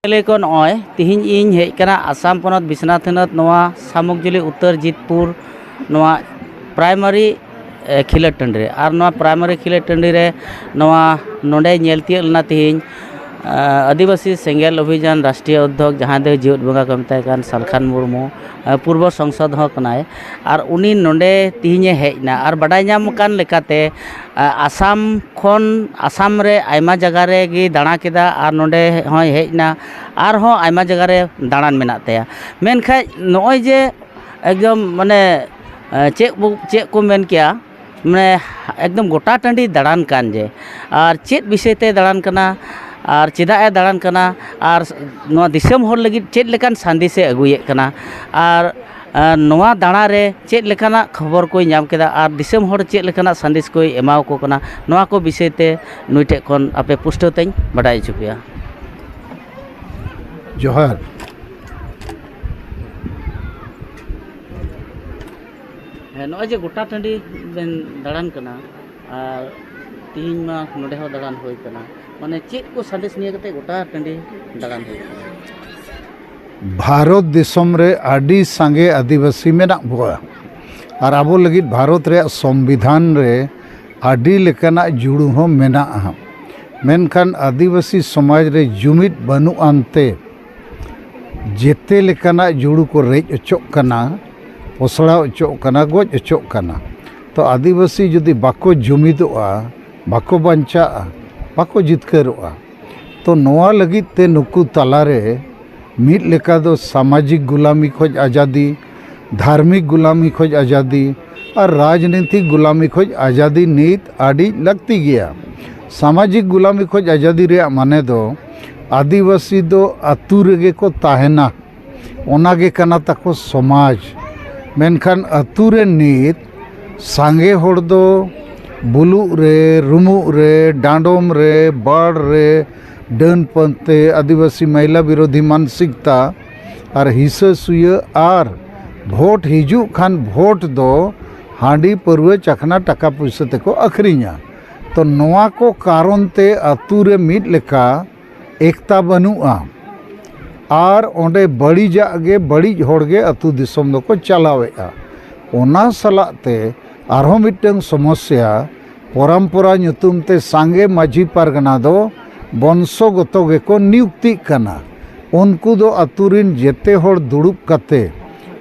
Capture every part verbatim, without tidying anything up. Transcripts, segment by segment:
ᱞᱟᱹᱭ ᱠᱚ, ᱱᱚᱜᱼᱚᱭ ᱛᱤᱦᱤᱧ ᱤᱧ ᱦᱮᱡ ᱠᱟᱱᱟ ᱟᱥᱟᱢ ᱯᱚᱱᱚᱛ ᱵᱤᱥᱱᱟᱛᱷ ᱦᱚᱱᱚᱛ, ᱱᱚᱣᱟ ᱥᱟᱢᱩᱠᱡᱩᱞᱤ ᱩᱛᱛᱚᱨ ᱡᱤᱛᱯᱩᱨ, ᱱᱚᱣᱟ ᱯᱨᱟᱭᱢᱟᱨᱤ, ᱮ, ᱠᱷᱮᱞᱳᱰ ᱴᱟᱺᱰᱤ ᱨᱮ᱾ ᱟᱨ ᱱᱚᱣᱟ ᱯᱨᱟᱭᱢᱟᱨᱤ ᱠᱷᱮᱞᱳᱰ ᱴᱟᱺᱰᱤ ᱨᱮ ᱱᱚᱣᱟ ᱱᱚᱰᱮ ᱧᱮᱞ ᱛᱤᱭᱳᱜ ᱞᱮᱱᱟ ᱛᱤᱦᱤᱧ, ᱮ, ᱟᱹᱫᱤᱵᱟᱹᱥᱤ ᱥᱮᱸᱜᱮᱞ ᱚᱵᱷᱤᱡᱟᱱ ᱨᱟᱥᱴᱨᱤᱭᱚ ᱚᱫᱽᱫᱷᱚᱠ, ᱡᱟᱦᱟᱸᱭ ᱫᱚ ᱡᱤᱣᱮᱫ ᱵᱚᱸᱜᱟ ᱠᱚ ᱢᱮᱛᱟᱭ ᱠᱟᱱ, ᱥᱟᱞᱠᱷᱟᱱ ᱢᱩᱨᱢᱩ, ᱮ, ᱯᱩᱨᱵᱚ ᱥᱚᱝᱥᱚᱫ ᱦᱚᱸ ᱠᱟᱱᱟᱭ᱾ ᱟᱨ ᱩᱱᱤ ᱱᱚᱰᱮ ᱛᱤᱦᱤᱧᱮ ᱦᱮᱡ ᱮᱱᱟ᱾ ᱟᱨ ᱵᱟᱰᱟᱭ ᱧᱟᱢ ᱟᱠᱟᱱ ᱞᱮᱠᱟᱛᱮ, ᱟ, ᱟᱥᱟᱢ ᱠᱷᱚᱱ, ᱟᱥᱟᱢ ᱨᱮ ᱟᱭᱢᱟ ᱡᱟᱭᱜᱟ ᱨᱮᱜᱮ ᱫᱟᱬᱟ ᱠᱮᱫᱟ ᱟᱨ ᱱᱚᱰᱮ ᱦᱚᱸᱭ ᱦᱮᱡ ᱮᱱᱟ, ᱟᱨᱦᱚᱸ ᱟᱭᱢᱟ ᱡᱟᱭᱜᱟ ᱨᱮ ᱫᱟᱬᱟᱱ ᱢᱮᱱᱟᱜ ᱛᱟᱭᱟ᱾ ᱢᱮᱱᱠᱷᱟᱡ ᱱᱚᱜᱼᱚᱭ ᱡᱮ ᱮᱠᱫᱚᱢ, ᱢᱟᱱᱮ, ᱮ, ᱪᱮᱫ ᱵᱚ-, ᱪᱮᱫ ᱠᱚ ᱢᱮᱱ ᱠᱮᱭᱟ, ᱢᱟᱱᱮ, ᱮᱠᱫᱚᱢ ᱜᱚᱴᱟ ᱴᱟᱺᱰᱤ ᱫᱟᱬᱟᱱ ᱠᱟᱱ ᱡᱮ, ᱟᱨ ᱪᱮᱫ ᱵᱤᱥᱚᱭ ᱛᱮ ᱫᱟᱬᱟᱱ ᱠᱟᱱᱟ, ᱟᱨ ᱪᱮᱫᱟᱜ ᱮ ᱫᱟᱬᱟᱱ ᱠᱟᱱᱟ, ᱟᱨ ᱱᱚᱣᱟ ᱫᱤᱥᱚᱢ ᱦᱚᱲ ᱞᱟᱹᱜᱤᱫ ᱪᱮᱫ ᱞᱮᱠᱟᱱ ᱥᱟᱸᱫᱮᱥ ᱮ ᱟᱹᱜᱩᱭᱮᱫ ᱠᱟᱱᱟ, ᱟᱨ, ᱟᱨ ᱱᱚᱣᱟ ᱫᱟᱬᱟ ᱨᱮ ᱪᱮᱫ ᱞᱮᱠᱟᱱᱟᱜ ᱠᱷᱚᱵᱚᱨ ᱠᱚᱭ ᱧᱟᱢ ᱠᱮᱫᱟ ᱟᱨ ᱫᱤᱥᱚᱢ ᱦᱚᱲ ᱪᱮᱫ ᱞᱮᱠᱟᱱᱟᱜ ᱥᱟᱸᱫᱮᱥ ᱠᱚᱭ ᱮᱢᱟᱣᱟᱠᱚ ᱠᱟᱱᱟ, ᱱᱚᱣᱟ ᱠᱚ ᱵᱤᱥᱚᱭ ᱛᱮ ᱱᱩᱭ ᱴᱷᱮᱱ ᱠᱷᱚᱱ ᱟᱯᱮ ᱯᱩᱥᱴᱟᱹᱣ ᱛᱮᱧ ᱵᱟᱰᱟᱭ ᱦᱚᱪᱚ ᱯᱮᱭᱟ᱾ ᱡᱚᱦᱟᱨ᱾ ᱦᱮᱸ, ᱱᱚᱜᱼᱚᱭ ᱡᱮ ᱜᱚᱴᱟ ᱴᱟᱺᱰᱤ ᱵᱮᱱ ᱫᱟᱬᱟᱱ ᱠᱟᱱᱟ, ᱟᱨ ᱛᱤᱦᱤᱧ ᱢᱟ ᱱᱚᱰᱮ ᱦᱚᱸ ᱫᱟᱬᱟᱱ ᱦᱩᱭ ᱠᱟᱱᱟ, ᱢᱟᱱᱮ, ᱪᱮᱫ ᱠᱚ ᱥᱟᱸᱫᱮᱥ ᱱᱤᱭᱮ ᱠᱟᱛᱮ ᱜᱚᱴᱟ ᱴᱟᱺᱰᱤ ᱫᱟᱬᱟᱱ ᱦᱩᱭ ᱠᱟᱱᱟ? ᱵᱷᱟᱨᱚᱛ ᱫᱤᱥᱚᱢ ᱨᱮ ᱟᱹᱰᱤ ᱥᱟᱸᱜᱮ ᱟᱹᱫᱤᱵᱟᱹᱥᱤ ᱢᱮᱱᱟᱜ ᱵᱚᱣᱟ, ᱟᱨ ᱟᱵᱚ ᱞᱟᱹᱜᱤᱫ ᱵᱷᱟᱨᱚᱛ ᱨᱮᱭᱟᱜ ᱥᱚᱝᱵᱤᱫᱷᱟᱱ ᱨᱮ ᱟᱹᱰᱤ ᱞᱮᱠᱟᱱᱟᱜ ᱡᱩᱲᱩ ᱦᱚᱸ ᱢᱮᱱᱟᱜᱼᱟ᱾ ᱢᱮᱱᱠᱷᱟᱱ ᱟᱹᱫᱤᱵᱟᱹᱥᱤ ᱥᱚᱢᱟᱡᱽ ᱨᱮ ᱡᱩᱢᱤᱫ ᱵᱟᱹᱱᱩᱜ ᱟᱱᱛᱮ ᱡᱮᱛᱮ ᱞᱮᱠᱟᱱᱟᱜ ᱡᱩᱲᱩ ᱠᱚ ᱨᱮᱡ ᱚᱪᱚᱜ ᱠᱟᱱᱟ, ᱯᱚᱥᱲᱟ ᱚᱪᱚᱜ ᱠᱟᱱᱟ, ᱜᱚᱡ ᱚᱪᱚᱜ ᱠᱟᱱᱟ᱾ ᱛᱚ, ᱟᱹᱫᱤᱵᱟᱹᱥᱤ ᱡᱩᱫᱤ ᱵᱟᱠᱚ ᱡᱩᱢᱤᱫᱚᱜᱼᱟ, ᱵᱟᱠᱚ ᱵᱟᱧᱪᱟᱜᱼᱟ, ᱵᱟᱠᱚ ᱡᱤᱛᱠᱟᱹᱨᱚᱜᱼᱟ, ᱛᱚ, ᱱᱚᱣᱟ ᱞᱟᱹᱜᱤᱫ ᱛᱮ ᱱᱩᱠᱩ ᱛᱟᱞᱟᱨᱮ ᱢᱤᱫ ᱞᱮᱠᱟ ᱫᱚ ᱥᱟᱢᱟᱡᱤᱠ ᱜᱩᱞᱟᱢᱤ ᱠᱷᱚᱱ ᱟᱡᱟᱫᱤ, ᱫᱷᱟᱨᱢᱤᱠ ᱜᱩᱞᱟᱢᱤ ᱠᱷᱚᱱ ᱟᱡᱟᱫᱤ ᱟᱨ ᱨᱟᱡᱽᱱᱤᱛᱤᱠ ᱜᱩᱞᱟᱢᱤ ᱠᱷᱚᱱ ᱟᱡᱟᱫᱤ ᱱᱤᱛ ᱟᱹᱰᱤ ᱞᱟᱹᱠᱛᱤ ᱜᱮᱭᱟ᱾ ᱥᱟᱢᱟᱡᱤᱠ ᱜᱩᱞᱟᱢᱤ ᱠᱷᱚᱱ ᱟᱡᱟᱫᱤ ᱨᱮᱭᱟᱜ ᱢᱟᱱᱮ ᱫᱚ ᱟᱹᱫᱤᱵᱟᱹᱥᱤ ᱫᱚ ᱟᱹᱛᱩ ᱨᱮᱜᱮ ᱠᱚ ᱛᱟᱦᱮᱱᱟ, ᱚᱱᱟ ᱜᱮ ᱠᱟᱱᱟ ᱛᱟᱠᱚ ᱥᱚᱢᱟᱡᱽ᱾ ᱢᱮᱱᱠᱷᱟᱱ ᱟᱹᱛᱩ ᱨᱮ ᱱᱤᱛ ᱥᱟᱸᱜᱮ ᱦᱚᱲ ᱫᱚ ᱵᱩᱞᱩᱜ ᱨᱮ, ᱨᱩᱢᱩᱜ ᱨᱮ, ᱰᱟᱸᱰᱚᱢ ᱨᱮ, ᱵᱟᱲ ᱨᱮ, ᱰᱟᱹᱱ ᱯᱟᱹᱱᱛᱮ, ᱟᱹᱫᱤᱵᱟᱹᱥᱤ ᱢᱟᱭᱞᱟ ᱵᱤᱨᱳᱫᱷᱤ ᱢᱟᱱᱥᱤᱠᱛᱟ ᱟᱨ ᱦᱤᱥᱟᱹ ᱥᱩᱭᱟᱹ ᱟᱨ ᱵᱷᱳᱴ ᱦᱤᱡᱩᱜ ᱠᱷᱟᱱ ᱵᱷᱳᱴ ᱫᱚ ᱦᱟᱺᱰᱤ, ᱯᱟᱹᱨᱣᱟᱹ, ᱪᱟᱠᱷᱱᱟ, ᱴᱟᱠᱟ ᱯᱩᱭᱥᱟᱹ ᱛᱮᱠᱚ ᱟᱹᱠᱷᱨᱤᱧᱟ᱾ ᱛᱚ, ᱱᱚᱣᱟ ᱠᱚ ᱠᱟᱨᱚᱱ ᱛᱮ ᱟᱹᱛᱩ ᱨᱮ ᱢᱤᱫ ᱞᱮᱠᱟ ᱮᱠᱛᱟ ᱵᱟᱹᱱᱩᱜᱼᱟ᱾ ᱟᱨ ᱚᱸᱰᱮ ᱵᱟᱹᱲᱤᱡᱟᱜ ᱜᱮ, ᱵᱟᱹᱲᱤᱡ ᱦᱚᱲ ᱜᱮ ᱟᱹᱛᱩ ᱫᱤᱥᱚᱢ ᱫᱚᱠᱚ ᱪᱟᱞᱟᱣᱮᱫᱼᱟ᱾ ᱚᱱᱟ ᱥᱟᱞᱟᱜ ᱛᱮ ᱟᱨᱦᱚᱸ ᱢᱤᱫᱴᱟᱝ ᱥᱚᱢᱚᱥᱥᱟ, ᱯᱚᱨᱚᱢᱯᱚᱨᱟ ᱧᱩᱛᱩᱢ ᱛᱮ ᱥᱟᱸᱜᱮ ᱢᱟᱹᱡᱷᱤ ᱯᱟᱨᱜᱟᱱᱟ ᱫᱚ ᱵᱚᱝᱥᱚᱜᱚᱛᱚ ᱜᱮᱠᱚ ᱱᱤᱭᱩᱠᱛᱤᱜ ᱠᱟᱱᱟ᱾ ᱩᱱᱠᱩ ᱫᱚ ᱟᱹᱛᱩ ᱨᱤᱱ ᱡᱮᱛᱮ ᱦᱚᱲ ᱫᱩᱲᱩᱵ ᱠᱟᱛᱮ,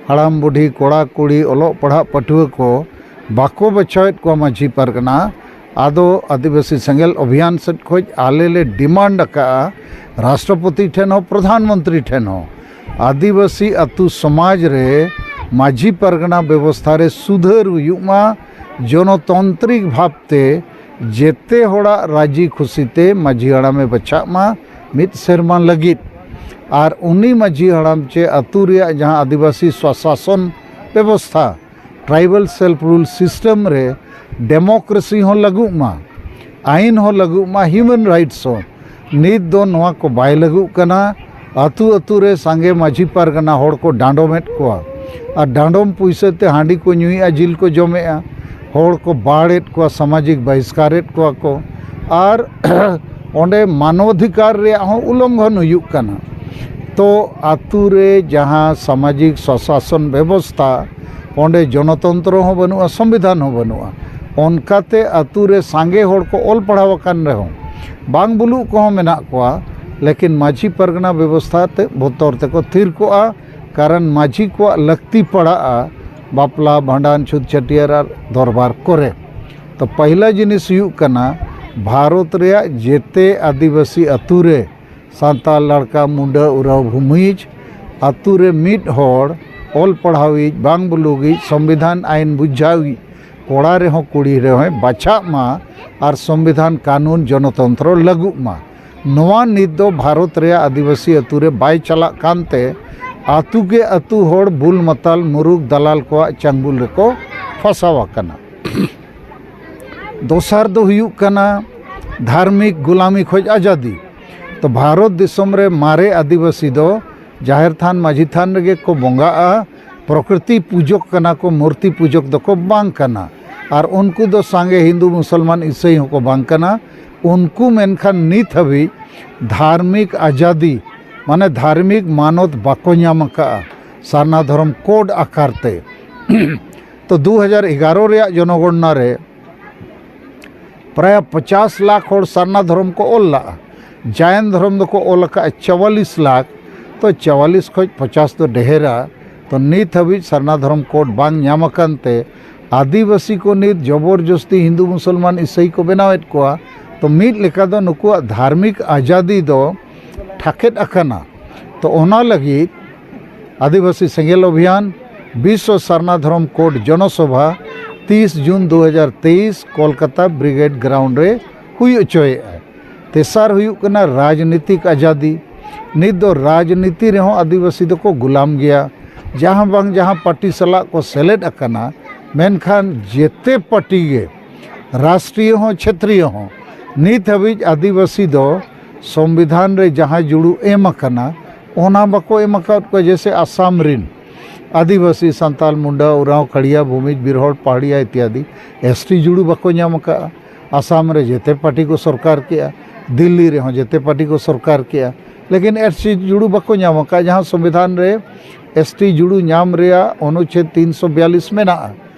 ᱦᱟᱲᱟᱢ ᱵᱩᱰᱷᱤ, ᱠᱚᱲᱟ ᱠᱩᱲᱤ, ᱚᱞᱚᱜ ᱯᱟᱲᱦᱟᱜ ᱯᱟᱹᱴᱷᱩᱣᱟᱹ ᱠᱚ ᱵᱟᱠᱚ ᱵᱟᱪᱷᱟᱣᱮᱫ ᱠᱚᱣᱟ ᱢᱟᱹᱡᱷᱤ ᱯᱟᱨᱜᱟᱱᱟ᱾ ᱟᱫᱚ ᱟᱹᱫᱤᱵᱟᱹᱥᱤ ᱥᱮᱸᱜᱮᱞ ᱚᱵᱷᱤᱭᱟᱱ ᱥᱮᱫ ᱠᱷᱚᱱ ᱟᱞᱮ ᱞᱮ ᱰᱤᱢᱟᱱᱰ ᱟᱠᱟᱫᱼᱟ ᱨᱟᱥᱴᱨᱚᱯᱚᱛᱤ ᱴᱷᱮᱱ ᱦᱚᱸ, ᱯᱨᱚᱫᱷᱟᱱ ᱢᱚᱱᱛᱨᱤ ᱴᱷᱮᱱ ᱦᱚᱸ, ᱟᱹᱫᱤᱵᱟᱹᱥᱤ ᱟᱹᱛᱩ ᱥᱚᱢᱟᱡᱽ ᱨᱮ ᱢᱟᱹᱡᱷᱤ ᱯᱟᱨᱜᱟᱱᱟ ᱵᱮᱵᱚᱥᱛᱷᱟ ᱨᱮ ᱥᱩᱫᱷᱟᱹᱨ ᱦᱩᱭᱩᱜ ᱢᱟ, ᱡᱚᱱᱚᱛᱚᱱᱛᱨᱤᱠ ᱵᱷᱟᱵᱽ ᱛᱮ ᱡᱮᱛᱮ ᱦᱚᱲᱟᱜ ᱨᱟᱹᱡᱤ ᱠᱷᱩᱥᱤ ᱛᱮ ᱢᱟᱹᱡᱷᱤ ᱦᱟᱲᱟᱢᱮ ᱵᱟᱪᱷᱟᱜ ᱢᱟ ᱢᱤᱫ ᱥᱮᱨᱢᱟ ᱞᱟᱹᱜᱤᱫ᱾ ᱟᱨ ᱩᱱᱤ ᱢᱟᱹᱡᱷᱤ ᱦᱟᱲᱟᱢ ᱪᱮ ᱟᱹᱛᱩ ᱨᱮᱭᱟᱜ ᱡᱟᱦᱟᱸ ᱟᱹᱫᱤᱵᱟᱹᱥᱤ ᱥᱚᱥᱟᱥᱚᱱ ᱵᱮᱵᱚᱥᱛᱷᱟ, ᱴᱨᱟᱭᱵᱟᱞ ᱥᱮᱞᱯ ᱨᱩᱞ ᱥᱤᱥᱴᱮᱢ ᱨᱮ ᱰᱮᱢᱳᱠᱨᱮᱥᱤ ᱦᱚᱸ ᱞᱟᱹᱜᱩᱜ ᱢᱟ, ᱟᱹᱭᱤᱱ ᱦᱚᱸ ᱞᱟᱹᱜᱩᱜ ᱢᱟ, ᱦᱤᱭᱩᱢᱮᱱ ᱨᱟᱭᱤᱴᱥ ᱦᱚᱸ᱾ ᱱᱤᱛ ᱫᱚ ᱱᱚᱣᱟ ᱠᱚ ᱵᱟᱭ ᱞᱟᱹᱜᱩᱜ ᱠᱟᱱᱟ᱾ ᱟᱹᱛᱩ ᱟᱹᱛᱩ ᱨᱮ ᱥᱟᱸᱜᱮ ᱢᱟᱹᱡᱷᱤ ᱯᱟᱨᱜᱟᱱᱟ ᱦᱚᱲ ᱠᱚ ᱰᱟᱸᱰᱚᱢᱮᱫ ᱠᱚᱣᱟ, ᱟᱨ ᱰᱟᱸᱰᱚᱢ ᱯᱩᱭᱥᱟᱹ ᱛᱮ ᱦᱟᱺᱰᱤ ᱠᱚ ᱧᱩᱭᱮᱫᱼᱟ, ᱡᱤᱞ ᱠᱚ ᱡᱚᱢᱮᱫᱼᱟ, ᱦᱚᱲ ᱠᱚ ᱵᱟᱲᱮᱫ ᱠᱚᱣᱟ, ᱥᱟᱢᱟᱡᱤᱠ ᱵᱟᱦᱤᱥᱠᱟᱨᱮᱫ ᱠᱚᱣᱟ ᱠᱚ, ᱟᱨ ᱚᱸᱰᱮ ᱢᱟᱱᱚᱣᱟᱫᱷᱤᱠᱟᱨ ᱨᱮᱭᱟᱜ ᱦᱚᱸ ᱩᱞᱞᱚᱝᱜᱷᱚᱱ ᱦᱩᱭᱩᱜ ᱠᱟᱱᱟ᱾ ᱛᱚ ᱟᱹᱛᱩ ᱨᱮ ᱡᱟᱦᱟᱸ ᱥᱟᱢᱟᱡᱤᱠ ᱥᱚᱥᱟᱥᱚᱱ ᱵᱮᱵᱚᱥᱛᱷᱟ, ᱚᱸᱰᱮ ᱡᱚᱱᱚᱛᱚᱱᱛᱨᱚ ᱦᱚᱸ ᱵᱟᱹᱱᱩᱜᱼᱟ, ᱥᱚᱝᱵᱤᱫᱷᱟᱱ ᱦᱚᱸ ᱵᱟᱹᱱᱩᱜᱼᱟ᱾ ᱚᱱᱠᱟᱛᱮ ᱟᱹᱛᱩ ᱨᱮ ᱥᱟᱸᱜᱮ ᱦᱚᱲ ᱠᱚ ᱚᱞ ᱯᱟᱲᱦᱟᱣ ᱟᱠᱟᱱ ᱨᱮᱦᱚᱸ, ᱵᱟᱝ ᱵᱩᱞᱩᱜ ᱠᱚᱦᱚᱸ ᱢᱮᱱᱟᱜ ᱠᱚᱣᱟ, ᱞᱮᱠᱤᱱ ᱢᱟᱹᱡᱷᱤ ᱯᱟᱨᱜᱟᱱᱟ ᱵᱮᱵᱚᱥᱛᱷᱟ ᱛᱮ ᱵᱚᱛᱚᱨ ᱛᱮᱠᱚ ᱛᱷᱤᱨ ᱠᱚᱜᱼᱟ᱾ ᱠᱟᱨᱚᱱ ᱢᱟᱹᱡᱷᱤ ᱠᱚᱣᱟᱜ ᱞᱟᱹᱠᱛᱤ ᱯᱟᱲᱟᱜᱼᱟ ᱵᱟᱯᱞᱟ, ᱵᱷᱟᱸᱰᱟᱱ, ᱪᱷᱩᱛ ᱪᱷᱟᱹᱴᱭᱟᱹᱨ ᱟᱨ ᱫᱚᱨᱵᱟᱨ ᱠᱚᱨᱮ᱾ ᱛᱚ ᱯᱟᱹᱦᱤᱞᱟ ᱡᱤᱱᱤᱥ ᱦᱩᱭᱩᱜ ᱠᱟᱱᱟ, ᱵᱷᱟᱨᱚᱛ ᱨᱮᱭᱟᱜ ᱡᱮᱛᱮ ᱟᱹᱫᱤᱵᱟᱹᱥᱤ ᱟᱹᱛᱩ ᱨᱮ ᱥᱟᱱᱛᱟᱲ, ᱞᱟᱲᱠᱟ, ᱢᱩᱰᱟᱹ, ᱩᱨᱟᱣ, ᱵᱷᱩᱢᱤᱡᱽ ᱟᱹᱛᱩ ᱨᱮ ᱢᱤᱫ ᱦᱚᱲ ᱚᱞ ᱯᱟᱲᱦᱟᱣᱤᱡ, ᱵᱟᱝ ᱵᱩᱞᱩᱜᱤᱡ, ᱥᱚᱝᱵᱤᱫᱷᱟᱱ ᱟᱭᱤᱱ ᱵᱩᱡᱷᱟᱹᱣᱤᱡ ᱠᱚᱲᱟ ᱨᱮᱦᱚᱸ ᱠᱩᱲᱤ ᱨᱮᱦᱚᱸᱭ ᱵᱟᱪᱷᱟᱜ ᱢᱟ ᱟᱨ ᱥᱚᱝᱵᱤᱫᱷᱟᱱ ᱠᱟᱹᱱᱩᱱ ᱡᱚᱱᱚᱛᱚᱱᱛᱨᱚ ᱞᱟᱹᱜᱩᱜ ᱢᱟ᱾ ᱱᱚᱣᱟ ᱱᱤᱛ ᱫᱚ ᱵᱷᱟᱨᱚᱛ ᱨᱮᱭᱟᱜ ᱟᱹᱫᱤᱵᱟᱹᱥᱤ ᱟᱹᱛᱩ ᱨᱮ ᱵᱟᱭ ᱪᱟᱞᱟᱜ ᱠᱟᱱᱛᱮ ᱟᱹᱛᱩ ᱜᱮ ᱟᱹᱛᱩ ᱦᱚᱲ ᱵᱩᱞ ᱢᱟᱛᱟᱞ ᱢᱩᱨᱩᱠ ᱫᱟᱞᱟᱞ ᱠᱚᱣᱟᱜ ᱪᱟᱝᱜᱩᱞ ᱨᱮᱠᱚ ᱯᱷᱟᱥᱟᱣ ᱟᱠᱟᱱᱟ᱾ ᱫᱚᱥᱟᱨ ᱫᱚ ᱦᱩᱭᱩᱜ ᱠᱟᱱᱟ ᱫᱷᱟᱨᱢᱤᱠ ᱜᱩᱞᱟᱢᱤ ᱠᱷᱚᱱ ᱟᱡᱟᱫᱤ᱾ ᱛᱚ ᱵᱷᱟᱨᱚᱛ ᱫᱤᱥᱚᱢ ᱨᱮ ᱢᱟᱨᱮ ᱟᱹᱫᱤᱵᱟᱹᱥᱤ ᱫᱚ ᱡᱟᱦᱮᱨ ᱛᱷᱟᱱ, ᱢᱟᱹᱡᱷᱤ ᱛᱷᱟᱱ ᱨᱮᱜᱮ ᱠᱚ ᱵᱚᱸᱜᱟᱜᱼᱟ, ᱯᱨᱚᱠᱨᱤᱛᱤ ᱯᱩᱡᱚᱠ ᱠᱟᱱᱟ ᱠᱚ, ᱢᱩᱨᱛᱤ ᱯᱩᱡᱚᱠ ᱫᱚᱠᱚ ᱵᱟᱝ ᱠᱟᱱᱟ᱾ ᱟᱨ ᱩᱱᱠᱩ ᱫᱚ ᱥᱟᱸᱜᱮ ᱦᱤᱱᱫᱩ, ᱢᱩᱥᱚᱞᱢᱟᱱ, ᱤᱥᱟᱹᱭ ᱦᱚᱸᱠᱚ ᱵᱟᱝ ᱠᱟᱱᱟ᱾ ᱩᱱᱠᱩ ᱢᱮᱱᱠᱷᱟᱱ ᱱᱤᱛ ᱦᱟᱹᱵᱤᱡ ᱫᱷᱟᱨᱢᱤᱠ ᱟᱡᱟᱫᱤ ᱢᱟᱱᱮ ᱫᱷᱟᱨᱢᱤᱠ ᱢᱟᱱᱚᱛ ᱵᱟᱠᱚ ᱧᱟᱢ ᱟᱠᱟᱫᱼᱟ ᱥᱟᱨᱱᱟ ᱫᱷᱚᱨᱚᱢ ᱠᱳᱰ ᱟᱠᱟᱨ ᱛᱮ᱾ ᱛᱚ ᱫᱩ ᱦᱟᱡᱟᱨ ᱮᱜᱟᱨᱚ ᱨᱮᱭᱟᱜ ᱡᱚᱱᱚᱜᱚᱬᱱᱟ ᱨᱮ ᱯᱨᱟᱭ ᱯᱚᱪᱟᱥ ᱞᱟᱠᱷ ᱦᱚᱲ ᱥᱟᱨᱱᱟ ᱫᱷᱚᱨᱚᱢ ᱠᱚ ᱚᱞ ᱞᱟᱜᱼᱟ᱾ ᱡᱟᱭᱮᱱ ᱫᱷᱚᱨᱚᱢ ᱫᱚᱠᱚ ᱚᱞ ᱟᱠᱟᱫᱼᱟ ᱪᱚᱣᱟᱞᱤᱥ ᱞᱟᱠᱷ᱾ ᱛᱚ ᱪᱚᱣᱟᱞᱤᱥ ᱠᱷᱚᱱ ᱯᱚᱪᱟᱥ ᱫᱚ ᱰᱷᱮᱨᱟ᱾ ᱛᱚ ᱱᱤᱛ ᱦᱟᱹᱵᱤᱡ ᱥᱟᱨᱱᱟ ᱫᱷᱚᱨᱚᱢ ᱠᱳᱰ ᱵᱟᱝ ᱧᱟᱢ ᱟᱠᱟᱱ ᱛᱮ ᱟᱹᱫᱤᱵᱟᱹᱥᱤ ᱠᱚ ᱱᱤᱛ ᱡᱚᱵᱚᱨ ᱡᱚᱥᱛᱤ ᱦᱤᱱᱫᱩ ᱢᱩᱥᱚᱞᱢᱟᱱ ᱤᱥᱟᱹᱭ ᱠᱚ ᱵᱮᱱᱟᱣᱮᱫ ᱠᱚᱣᱟ᱾ ᱛᱚ ᱢᱤᱫ ᱞᱮᱠᱟ ᱫᱚ ᱱᱩᱠᱩᱣᱟᱜ ᱫᱷᱟᱨᱢᱤᱠ ᱟᱡᱟᱫᱤ ᱫᱚ ᱴᱷᱟᱠᱮᱫ ᱟᱠᱟᱱᱟ᱾ ᱛᱚ ᱚᱱᱟ ᱞᱟᱹᱜᱤᱫ ᱟᱹᱫᱤᱵᱟᱹᱥᱤ ᱥᱮᱸᱜᱮᱞ ᱚᱵᱷᱤᱭᱟᱱ, ᱵᱤᱥᱥᱚ ᱥᱟᱨᱱᱟ ᱫᱷᱚᱨᱚᱢ ᱠᱳᱰ ᱡᱚᱱᱚᱥᱚᱵᱷᱟ ᱛᱤᱥ ᱡᱩᱱ ᱫᱩ ᱦᱟᱡᱟᱨ ᱛᱮᱭᱤᱥ ᱠᱳᱞᱠᱟᱛᱟ ᱵᱨᱤᱜᱮᱰ ᱜᱨᱟᱣᱩᱱᱰ ᱨᱮ ᱦᱩᱭ ᱦᱚᱪᱚᱭᱮᱫᱼᱟ᱾ ᱛᱮᱥᱟᱨ ᱦᱩᱭᱩᱜ ᱠᱟᱱᱟ ᱨᱟᱡᱽᱱᱤᱛᱤᱠ ᱟᱡᱟᱫᱤ᱾ ᱱᱤᱛ ᱫᱚ ᱨᱟᱡᱽᱱᱤᱛᱤ ᱨᱮᱦᱚᱸ ᱟᱹᱫᱤᱵᱟᱹᱥᱤ ᱫᱚᱠᱚ ᱜᱩᱞᱟᱢ ᱜᱮᱭᱟ᱾ ᱡᱟᱦᱟᱸ ᱵᱟᱝ ᱡᱟᱦᱟᱸ ᱯᱟᱨᱴᱤ ᱥᱟᱞᱟᱜ ᱠᱚ ᱥᱮᱞᱮᱫ ᱟᱠᱟᱱᱟ, ᱢᱮᱱᱠᱷᱟᱱ ᱡᱮᱛᱮ ᱯᱟᱨᱴᱤ ᱜᱮ, ᱨᱟᱥᱴᱨᱤᱭᱚ ᱦᱚᱸ ᱪᱷᱮᱛᱨᱤᱭᱚ ᱦᱚᱸ, ᱱᱤᱛ ᱦᱟᱹᱵᱤᱡ ᱟᱹᱫᱤᱵᱟᱹᱥᱤ ᱫᱚ ᱥᱚᱝᱵᱤᱫᱷᱟᱱ ᱨᱮ ᱡᱟᱦᱟᱸ ᱡᱩᱲᱩ ᱮᱢ ᱟᱠᱟᱱᱟ, ᱚᱱᱟ ᱵᱟᱠᱚ ᱮᱢ ᱟᱠᱟᱫ ᱠᱚᱣᱟ᱾ ᱡᱮᱭᱥᱮ ᱟᱥᱟᱢ ᱨᱤᱱ ᱟᱹᱫᱤᱵᱟᱹᱥᱤ, ᱥᱟᱱᱛᱟᱞ, ᱢᱩᱱᱰᱟ, ᱳᱨᱟᱸᱣ, ᱠᱷᱟᱲᱤᱭᱟ, ᱵᱷᱩᱢᱤᱡᱽ, ᱵᱤᱨᱦᱚᱲ, ᱯᱟᱦᱟᱲᱤᱭᱟ ᱤᱛᱭᱟᱫᱤ, ᱮᱥᱴᱤ ᱡᱩᱲᱩ ᱵᱟᱠᱚ ᱧᱟᱢ ᱟᱠᱟᱫᱼᱟ᱾ ᱟᱥᱟᱢ ᱨᱮ ᱡᱮᱛᱮ ᱯᱟᱨᱴᱤ ᱠᱚ ᱥᱚᱨᱠᱟᱨ ᱠᱮᱜᱼᱟ, ᱫᱤᱞᱞᱤ ᱨᱮᱦᱚᱸ ᱡᱮᱛᱮ ᱯᱟᱨᱴᱤ ᱠᱚ ᱥᱚᱨᱠᱟᱨ ᱠᱮᱜᱼᱟ, ᱞᱮᱠᱤᱱ ᱮᱥᱴᱤ ᱡᱩᱲᱩ ᱵᱟᱠᱚ ᱧᱟᱢ ᱟᱠᱟᱫᱼᱟ᱾ ᱡᱟᱦᱟᱸ ᱥᱚᱝᱵᱤᱫᱷᱟᱱ ᱨᱮ ᱮᱥᱴᱤ ᱡᱩᱲᱩ ᱧᱟᱢ ᱨᱮᱭᱟᱜ ᱚᱱᱩᱪᱷᱮᱫ ᱛᱤᱱᱥᱚ ᱵᱤᱭᱟᱞᱤᱥ ᱢᱮᱱᱟᱜᱼᱟ,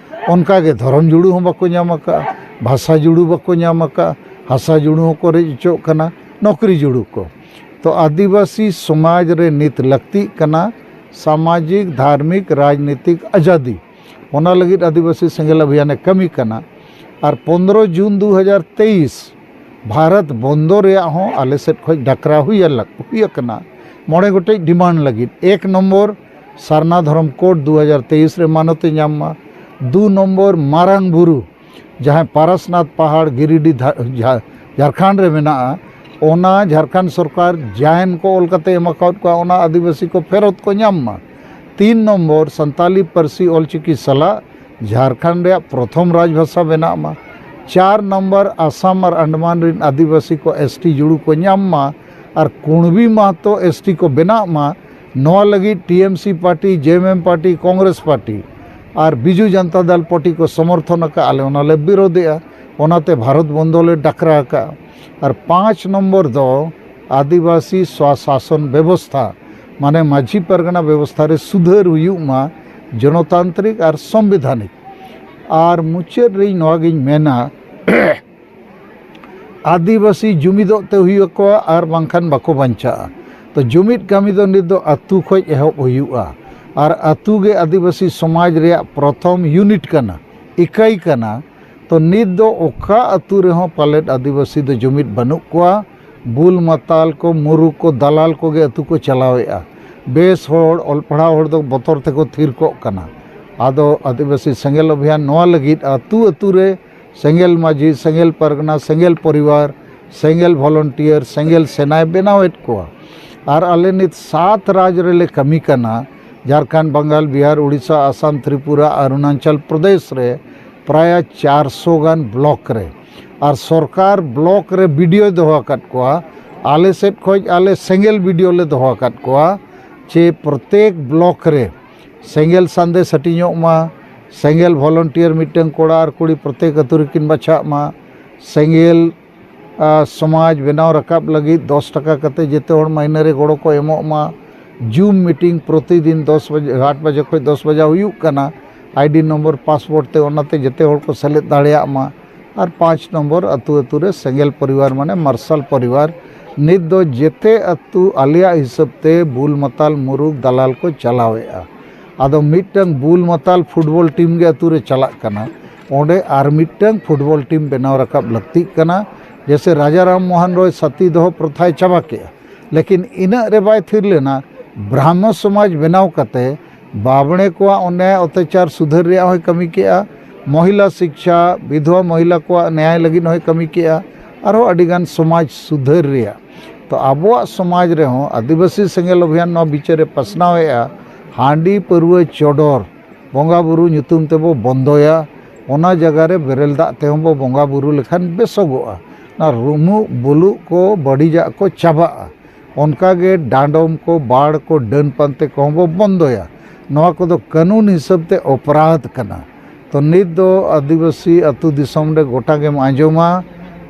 ᱚᱱᱠᱟ ᱜᱮ ᱫᱷᱚᱨᱚᱢ ᱡᱩᱲᱩ ᱦᱚᱸ ᱵᱟᱠᱚ ᱧᱟᱢ ᱟᱠᱟᱫᱼᱟ, ᱵᱷᱟᱥᱟ ᱡᱩᱲᱩ ᱵᱟᱠᱚ ᱧᱟᱢ ᱟᱠᱟᱫᱼᱟ, ᱦᱟᱥᱟ ᱡᱩᱲᱩ ᱦᱚᱸᱠᱚ ᱨᱮᱡ ᱦᱚᱪᱚᱜ ᱠᱟᱱᱟ, ᱱᱚᱠᱨᱤ ᱡᱩᱲᱩ ᱠᱚ᱾ ᱛᱚ ᱟᱹᱫᱤᱵᱟᱹᱥᱤ ᱥᱚᱢᱟᱡᱽ ᱨᱮ ᱱᱤᱛ ᱞᱟᱹᱠᱛᱤᱜ ᱠᱟᱱᱟ ᱥᱟᱢᱟᱡᱤᱠ, ᱫᱷᱟᱨᱢᱤᱠ, ᱨᱟᱡᱽᱱᱤᱛᱤᱠ ᱟᱡᱟᱫᱤ᱾ ᱚᱱᱟ ᱞᱟᱹᱜᱤᱫ ᱟᱹᱫᱤᱵᱟᱹᱥᱤ ᱥᱮᱸᱜᱮᱞ ᱚᱵᱷᱤᱭᱟᱱᱮ ᱠᱟᱹᱢᱤ ᱠᱟᱱᱟ᱾ ᱟᱨ ᱯᱚᱱᱫᱽᱨᱚ ᱡᱩᱱ ᱫᱩ ᱦᱟᱡᱟᱨ ᱛᱮᱭᱤᱥ ᱵᱷᱟᱨᱚᱛ ᱵᱚᱱᱫᱚ ᱨᱮᱭᱟᱜ ᱦᱚᱸ ᱟᱞᱮ ᱥᱮᱫ ᱠᱷᱚᱱ ᱰᱟᱠᱨᱟ ᱦᱩᱭ ᱟᱞᱟ-, ᱦᱩᱭ ᱟᱠᱟᱱᱟ᱾ ᱢᱚᱬᱮ ᱜᱚᱴᱮᱡ ᱰᱤᱢᱟᱱᱰ ᱞᱟᱹᱜᱤᱫ᱾ ᱮᱠ ᱱᱚᱢᱵᱚᱨ, ᱥᱟᱨᱱᱟ ᱫᱷᱚᱨᱚᱢ ᱠᱳᱰ ᱫᱩ ᱦᱟᱡᱟᱨ ᱛᱮᱭᱤᱥ ᱨᱮ ᱢᱟᱱᱚᱛ ᱮ ᱧᱟᱢ ᱢᱟ᱾ ᱫᱩ ᱱᱚᱢᱵᱚᱨ, ᱢᱟᱨᱟᱝ ᱵᱩᱨᱩ ᱡᱟᱦᱟᱸᱭ ᱯᱟᱨᱟᱥᱱᱟᱛᱷ ᱯᱟᱦᱟᱲ ᱜᱤᱨᱤᱰᱤ ᱫᱷᱟ-, ᱡᱷᱟ-, ᱡᱷᱟᱲᱠᱷᱚᱸᱰ ᱨᱮ ᱢᱮᱱᱟᱜᱼᱟ, ᱚᱱᱟ ᱡᱷᱟᱲᱠᱷᱚᱸᱰ ᱥᱚᱨᱠᱟᱨ ᱡᱟᱭᱮᱱ ᱠᱚ ᱚᱞ ᱠᱟᱛᱮ ᱮᱢ ᱟᱠᱟᱫ ᱠᱚᱣᱟ, ᱚᱱᱟ ᱟᱹᱫᱤᱵᱟᱹᱥᱤ ᱠᱚ ᱯᱷᱮᱨᱚᱛ ᱠᱚ ᱧᱟᱢ ᱢᱟ᱾ ᱛᱤᱱ ᱱᱚᱢᱵᱚᱨ, ᱥᱟᱱᱛᱟᱞᱤ ᱯᱟᱹᱨᱥᱤ ᱚᱞᱪᱤᱠᱤ ᱥᱟᱞᱟᱜ ᱡᱷᱟᱲᱠᱷᱚᱸᱰ ᱨᱮᱭᱟᱜ ᱯᱨᱚᱛᱷᱚᱢ ᱨᱟᱡᱽᱵᱷᱟᱥᱟ ᱵᱮᱱᱟᱜ ᱢᱟ᱾ ᱪᱟᱨ ᱱᱚᱢᱵᱚᱨ, ᱟᱥᱟᱢ ᱟᱨ ᱟᱱᱰᱟᱢᱟᱱ ᱨᱤᱱ ᱟᱹᱫᱤᱵᱟᱹᱥᱤ ᱠᱚ ᱮᱥᱴᱤ ᱡᱩᱲᱩ ᱠᱚ ᱧᱟᱢ ᱢᱟ ᱟᱨ ᱠᱩᱬᱵᱤ ᱢᱟᱦᱟᱛᱚ ᱮᱥᱴᱤ ᱠᱚ ᱵᱮᱱᱟᱜ ᱢᱟ᱾ ᱱᱚᱣᱟ ᱞᱟᱹᱜᱤᱫ ᱴᱤ ᱮᱢ ᱥᱤ ᱯᱟᱨᱴᱤ, ᱡᱮ ᱮᱢ ᱮᱢ ᱯᱟᱨᱴᱤ, ᱠᱚᱝᱜᱨᱮᱥ ᱯᱟᱨᱴᱤ ᱟᱨ ᱵᱤᱡᱩ ᱡᱚᱱᱛᱟ ᱫᱚᱞ ᱯᱟᱨᱴᱤ ᱠᱚ ᱥᱚᱢᱚᱨᱛᱷᱚᱱ ᱟᱠᱟᱫᱼᱟ᱾ ᱟᱞᱮ ᱚᱱᱟ ᱞᱮ ᱵᱤᱨᱳᱫᱷᱮᱜᱼᱟ, ᱚᱱᱟᱛᱮ ᱵᱷᱟᱨᱚᱛ ᱵᱚᱱᱫᱚ ᱞᱮ ᱰᱟᱠᱨᱟ ᱟᱠᱟᱫᱼᱟ᱾ ᱟᱨ ᱯᱟᱸᱪ ᱱᱚᱢᱵᱚᱨ ᱫᱚ ᱟᱹᱫᱤᱵᱟᱹᱥᱤ ᱥᱣᱟᱥᱟᱥᱚᱱ ᱵᱮᱵᱚᱥᱛᱷᱟ, ᱢᱟᱱᱮ ᱢᱟᱹᱡᱷᱤ ᱯᱟᱨᱜᱟᱱᱟ ᱵᱮᱵᱚᱥᱛᱷᱟ ᱨᱮ ᱥᱩᱫᱷᱟᱹᱨ ᱦᱩᱭᱩᱜ ᱢᱟ, ᱡᱚᱱᱚᱛᱟᱱᱛᱨᱤᱠ ᱟᱨ ᱥᱚᱝᱵᱤᱫᱷᱟᱱᱤᱠ᱾ ᱟᱨ ᱢᱩᱪᱟᱹᱫ ᱨᱮᱧ ᱱᱚᱣᱟ ᱜᱤᱧ ᱢᱮᱱᱟ, ᱟᱹᱫᱤᱵᱟᱹᱥᱤ ᱡᱩᱢᱤᱫᱚᱜ ᱛᱮ ᱦᱩᱭ ᱟᱠᱚᱣᱟ, ᱟᱨ ᱵᱟᱝᱠᱷᱟᱱ ᱵᱟᱠᱚ ᱵᱟᱧᱪᱟᱜᱼᱟ᱾ ᱛᱚ, ᱡᱩᱢᱤᱫ ᱠᱟᱹᱢᱤ ᱫᱚ ᱱᱤᱛ ᱫᱚ ᱟᱹᱛᱩ ᱠᱷᱚᱱ ᱮᱦᱚᱵ ᱦᱩᱭᱩᱜᱼᱟ᱾ ᱟᱨ ᱟᱹᱛᱩ ᱜᱮ ᱟᱹᱫᱤᱵᱟᱹᱥᱤ ᱥᱚᱢᱟᱡᱽ ᱨᱮᱭᱟᱜ ᱯᱨᱚᱛᱷᱚᱢ ᱤᱭᱩᱱᱤᱴ ᱠᱟᱱᱟ, ᱤᱠᱟᱹᱭ ᱠᱟᱱᱟ᱾ ᱛᱚ, ᱱᱤᱛ ᱫᱚ ᱚᱠᱟ ᱟᱹᱛᱩ ᱨᱮᱦᱚᱸ ᱯᱟᱞᱮᱫ ᱟᱹᱫᱤᱵᱟᱹᱥᱤ ᱫᱚ ᱡᱩᱢᱤᱫ ᱵᱟᱹᱱᱩᱜ ᱠᱚᱣᱟ᱾ ᱵᱩᱞ ᱢᱟᱛᱟᱞ ᱠᱚ, ᱢᱩᱨᱩᱠ ᱠᱚ, ᱫᱟᱞᱟᱞ ᱠᱚᱜᱮ ᱟᱹᱛᱩ ᱠᱚ ᱪᱟᱞᱟᱣᱮᱫᱼᱟ᱾ ᱵᱮᱥ ᱦᱚᱲ, ᱚᱞ ᱯᱟᱲᱦᱟᱣ ᱦᱚᱲ ᱫᱚ ᱵᱚᱛᱚᱨ ᱛᱮᱠᱚ ᱛᱷᱤᱨ ᱠᱚᱜ ᱠᱟᱱᱟ᱾ ᱟᱫᱚ ᱟᱹᱫᱤᱵᱟᱹᱥᱤ ᱥᱮᱸᱜᱮᱞ ᱚᱵᱷᱤᱭᱟᱱ ᱱᱚᱣᱟ ᱞᱟᱹᱜᱤᱫ ᱟᱹᱛᱩ ᱟᱹᱛᱩ ᱨᱮ ᱥᱮᱸᱜᱮᱞ ᱢᱟᱹᱡᱷᱤ, ᱥᱮᱸᱜᱮᱞ ᱯᱟᱨᱜᱟᱱᱟ, ᱥᱮᱸᱜᱮᱞ ᱯᱚᱨᱤᱵᱟᱨ, ᱥᱮᱸᱜᱮᱞ ᱵᱷᱚᱞᱚᱱᱴᱤᱭᱟᱨ, ᱥᱮᱸᱜᱮᱞ ᱥᱮᱱᱟᱭ ᱵᱮᱱᱟᱣᱮᱫ ᱠᱚᱣᱟ᱾ ᱟᱨ ᱟᱞᱮ ᱱᱤᱛ ᱥᱟᱛ ᱨᱟᱡᱽ ᱨᱮᱞᱮ ᱠᱟᱹᱢᱤ ᱠᱟᱱᱟ, ᱡᱷᱟᱲᱠᱷᱚᱸᱰ, ᱵᱟᱝᱜᱟᱞ, ᱵᱤᱦᱟᱨ, ᱩᱲᱤᱥᱥᱟ, ᱟᱥᱟᱢ, ᱛᱨᱤᱯᱩᱨᱟ, ᱚᱨᱩᱱᱟᱪᱚᱞ ᱯᱨᱚᱫᱮᱥ ᱨᱮ ᱯᱨᱟᱭ ᱪᱟᱨᱥᱚ ᱜᱟᱱ ᱵᱞᱚᱠ ᱨᱮ᱾ ᱟᱨ ᱥᱚᱨᱠᱟᱨ ᱵᱞᱚᱠ ᱨᱮ ᱵᱤᱰᱤᱳᱭ ᱫᱚᱦᱚ ᱟᱠᱟᱫ ᱠᱚᱣᱟ᱾ ᱟᱞᱮ ᱥᱮᱫ ᱠᱷᱚᱱ ᱟᱞᱮ ᱥᱮᱸᱜᱮᱞ ᱵᱤᱰᱤᱳ ᱞᱮ ᱫᱚᱦᱚ ᱟᱠᱟᱫ ᱠᱚᱣᱟ, ᱡᱮ ᱯᱨᱚᱛᱮᱠ ᱵᱞᱚᱠ ᱨᱮ ᱥᱮᱸᱜᱮᱞ ᱥᱟᱸᱫᱮᱥ ᱦᱟᱹᱴᱤᱧᱚᱜ ᱢᱟ, ᱥᱮᱸᱜᱮᱞ ᱵᱷᱚᱞᱚᱱᱴᱤᱭᱟᱨ ᱢᱤᱫᱴᱟᱝ ᱠᱚᱲᱟ ᱟᱨ ᱠᱩᱲᱤ ᱯᱨᱚᱛᱮᱠ ᱟᱹᱛᱩ ᱨᱮᱠᱤᱱ ᱵᱟᱪᱷᱟᱜ ᱢᱟ, ᱥᱮᱸᱜᱮᱞ, ᱟ, ᱥᱚᱢᱟᱡᱽ ᱵᱮᱱᱟᱣ ᱨᱟᱠᱟᱵ ᱞᱟᱹᱜᱤᱫ ᱫᱚᱥ ᱴᱟᱠᱟ ᱠᱟᱛᱮ ᱡᱮᱛᱮ ᱦᱚᱲ ᱢᱟᱹᱦᱱᱟᱹ ᱨᱮ ᱜᱚᱲᱚ ᱠᱚ ᱮᱢᱚᱜ ᱢᱟ, ᱡᱩᱢ ᱢᱤᱴᱤᱝ ᱯᱨᱚᱛᱤᱫᱤᱱ ᱫᱚᱥ ᱵᱟᱡᱮ, ᱟᱴ ᱵᱟᱡᱮ ᱠᱷᱚᱱ ᱫᱚᱥ ᱵᱟᱡᱟ ᱦᱩᱭᱩᱜ ᱠᱟᱱᱟ, ᱟᱭᱰᱤ ᱱᱚᱢᱵᱚᱨ, ᱯᱟᱥᱯᱳᱨᱴ ᱛᱮ, ᱚᱱᱟᱛᱮ ᱡᱮᱛᱮ ᱦᱚᱲ ᱠᱚ ᱥᱮᱞᱮᱫ ᱫᱟᱲᱮᱭᱟᱜ ᱢᱟ᱾ ᱟᱨ ᱯᱟᱸᱪ ᱱᱚᱢᱵᱚᱨ, ᱟᱹᱛᱩ ᱟᱹᱛᱩ ᱨᱮ ᱥᱮᱸᱜᱮᱞ ᱯᱚᱨᱤᱵᱟᱨ, ᱢᱟᱱᱮ ᱢᱟᱨᱥᱟᱞ ᱯᱚᱨᱤᱵᱟᱨ᱾ ᱱᱤᱛ ᱫᱚ ᱡᱮᱛᱮ ᱟᱹᱛᱩ ᱟᱞᱮᱭᱟᱜ ᱦᱤᱥᱟᱹᱵ ᱛᱮ ᱵᱩᱞ ᱢᱟᱛᱟᱞ ᱢᱩᱨᱩᱠ ᱫᱟᱞᱟᱞ ᱠᱚ ᱪᱟᱞᱟᱣᱮᱫᱼᱟ᱾ ᱟᱫᱚ ᱢᱤᱫᱴᱟᱝ ᱵᱩᱞ ᱢᱟᱛᱟᱞ ᱯᱷᱩᱴᱵᱚᱞ ᱴᱤᱢ ᱜᱮ ᱟᱹᱛᱩ ᱨᱮ ᱪᱟᱞᱟᱜ ᱠᱟᱱᱟ, ᱚᱸᱰᱮ ᱟᱨ ᱢᱤᱫᱴᱟᱝ ᱯᱷᱩᱴᱵᱚᱞ ᱴᱤᱢ ᱵᱮᱱᱟᱣ ᱨᱟᱠᱟᱵ ᱞᱟᱹᱠᱛᱤᱜ ᱠᱟᱱᱟ᱾ ᱡᱮᱭᱥᱮ ᱨᱟᱡᱟ ᱨᱟᱢ ᱢᱳᱦᱚᱱ ᱨᱚᱭ ᱥᱟᱛᱤ ᱫᱚᱦᱚ ᱯᱨᱚᱛᱷᱟᱭ ᱪᱟᱵᱟ ᱠᱮᱜᱼᱟ, ᱞᱮᱠᱤᱱ ᱤᱱᱟᱹᱜ ᱨᱮ ᱵᱟᱭ ᱛᱷᱤᱨ ᱞᱮᱱᱟ᱾ ᱵᱨᱟᱦᱢᱚ ᱥᱚᱢᱟᱡᱽ ᱵᱮᱱᱟᱣ ᱠᱟᱛᱮ ᱵᱟᱵᱽᱬᱮ ᱠᱚᱣᱟᱜ ᱚᱱᱱᱭᱟᱭ ᱚᱛᱛᱟᱪᱟᱨ ᱥᱩᱫᱷᱟᱹᱨ ᱨᱮᱭᱟᱜ ᱦᱚᱸᱭ ᱠᱟᱹᱢᱤ ᱠᱮᱜᱼᱟ, ᱢᱚᱦᱤᱞᱟ ᱥᱤᱠᱪᱷᱟ, ᱵᱤᱫᱷᱣᱟ ᱢᱚᱦᱤᱞᱟ ᱠᱚᱣᱟᱜ ᱱᱮᱭᱟᱭ ᱞᱟᱹᱜᱤᱫ ᱦᱚᱸᱭ ᱠᱟᱹᱢᱤ ᱠᱮᱜᱼᱟ, ᱟᱨᱦᱚᱸ ᱟᱹᱰᱤᱜᱟᱱ ᱥᱚᱢᱟᱡᱽ ᱥᱩᱫᱷᱟᱹᱨ ᱨᱮᱭᱟᱜ᱾ ᱛᱚ, ᱟᱵᱚᱣᱟᱜ ᱥᱚᱢᱟᱡᱽ ᱨᱮᱦᱚᱸ ᱟᱹᱫᱤᱵᱟᱹᱥᱤ ᱥᱮᱸᱜᱮᱞ ᱚᱵᱷᱤᱭᱟᱱ ᱱᱚᱣᱟ ᱵᱤᱪᱟᱹᱨ ᱮ ᱯᱟᱥᱱᱟᱣᱮᱜᱼᱟ, ᱦᱟᱺᱰᱤ ᱯᱟᱹᱨᱣᱟᱹ ᱪᱚᱰᱚᱨ ᱵᱚᱸᱜᱟ ᱵᱩᱨᱩ ᱧᱩᱛᱩᱢ ᱛᱮᱵᱚ ᱵᱚᱱᱫᱚᱭᱟ, ᱚᱱᱟ ᱡᱟᱭᱜᱟ ᱨᱮ ᱵᱮᱨᱮᱞ ᱫᱟᱜ ᱛᱮᱦᱚᱸ ᱵᱚ ᱵᱚᱸᱜᱟ ᱵᱩᱨᱩ ᱞᱮᱠᱷᱟᱱ ᱵᱮᱥᱚᱜᱚᱜᱼᱟ᱾ ᱚᱱᱟ ᱨᱩᱢᱩᱜ ᱵᱩᱞᱩᱜ ᱠᱚ ᱵᱟᱹᱲᱤᱡᱟᱜ ᱠᱚ ᱪᱟᱵᱟᱜᱼᱟ᱾ ᱚᱱᱠᱟᱜᱮ ᱰᱟᱸᱰᱚᱢ ᱠᱚ, ᱵᱟᱲ ᱠᱚ, ᱰᱟᱹᱱ ᱯᱟᱱᱛᱮ ᱠᱚᱦᱚᱸ ᱵᱚ ᱵᱚᱱᱫᱚᱭᱟ᱾ ᱱᱚᱣᱟ ᱠᱚᱫᱚ ᱠᱟᱹᱱᱩᱱ ᱦᱤᱥᱟᱹᱵ ᱛᱮ ᱚᱯᱨᱟᱫᱷ ᱠᱟᱱᱟ᱾ ᱛᱚ, ᱱᱤᱛ ᱫᱚ ᱟᱹᱫᱤᱵᱟᱹᱥᱤ ᱟᱹᱛᱩ ᱫᱤᱥᱚᱢ ᱨᱮ ᱜᱚᱴᱟ ᱜᱮᱢ ᱟᱸᱡᱚᱢᱟ,